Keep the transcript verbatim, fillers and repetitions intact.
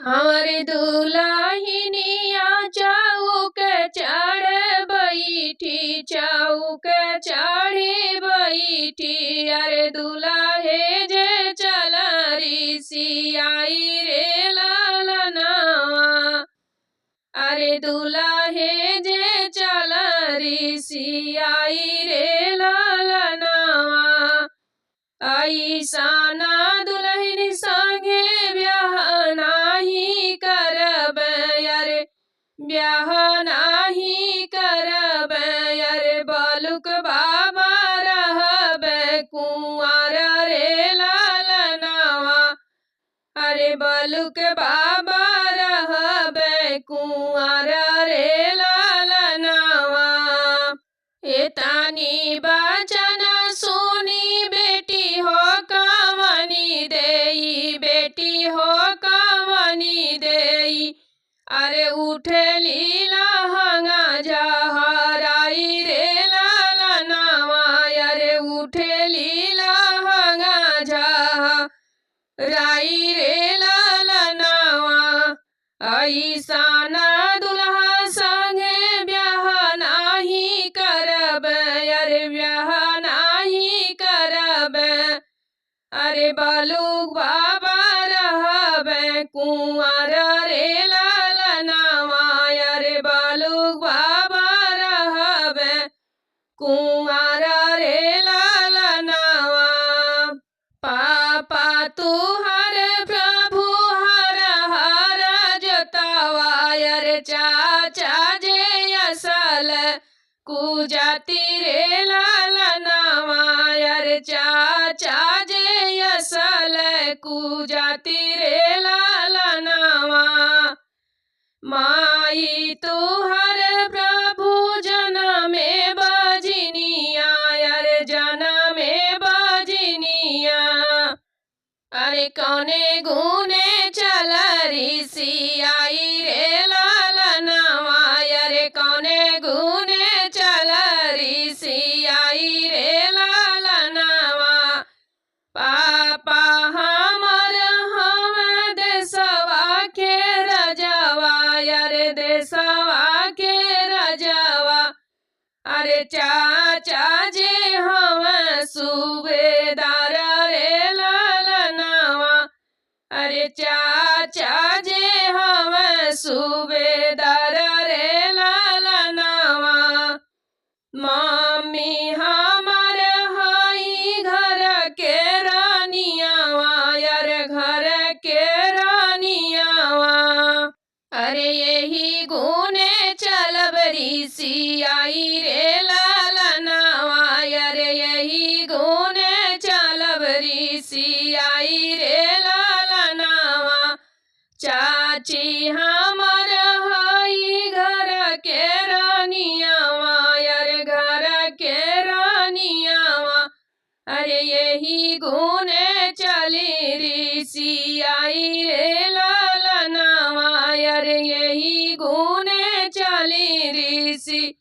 हमरे दुलहिनिया चौक चढ़ बैठी, चौक चढ़ी बैठी, अरे दुलहे जे चल रिसियाई रे ललनवा। अरे दुलहे जे चल रिसियाई रे ललनवा। अइसन दुलहिन संगे ब्याह नाही करब, अरे ब्याह नाही करब, अरे बलुक बाबा रहब कुंवर रे ललनवा। अरे बलुक बाबा रहब कुंवर रे ललनवा। एतनी बचन सुनी बेटी हो कवनी देई, बेटी हो कवनी देई। अरे उठेली लहंगा झहराई रे ललनवा, अरे उठेली लहंगा झहराई रे ललनवा। अइसन दुलहा संगे ब्याह नाही करब, अरे ब्याह नाही करब। अरे बलुक बाबा रहब कुंवर रे ललनवा, अरे बलुक बाबा रहब कुंवर रे ललनवा। पापा तुहर प्रभु हर हर जोतवा, अरे चाचा जे असल कुजाति रे ललनवा, अरे चाचा जे असल कुजाति रे ललनवा। माई तुहर प्रभु जनमे बजनिया, अरे जनमे बजनिया। अरे कौने गुने चल रिसियाई रे ललनवा, अरे कौने गुने चल रिसियाई रे ललनवा। पापा हमर हवे देसवा के रजवा, अरे देसवा के रजवा। अरे चाचा जे हवे सुबेदार रे ललनवा, अरे चाचा जे हवे सुबेदार रे ललनवा। मम्मी हमर हई घर के रानियावा, अरे घर के रानियावा। अरे यही गुने चलब रिसियाई रे ललनवा, अरे यही गुने चलब रिसियाई रे ललनवा। चाची हमर हई घर के रानियावा, अरे घर के रानियावा। अरे यही गुने चली रिसियाई रे ललनवा, अरे यही गुने चली रिसियाई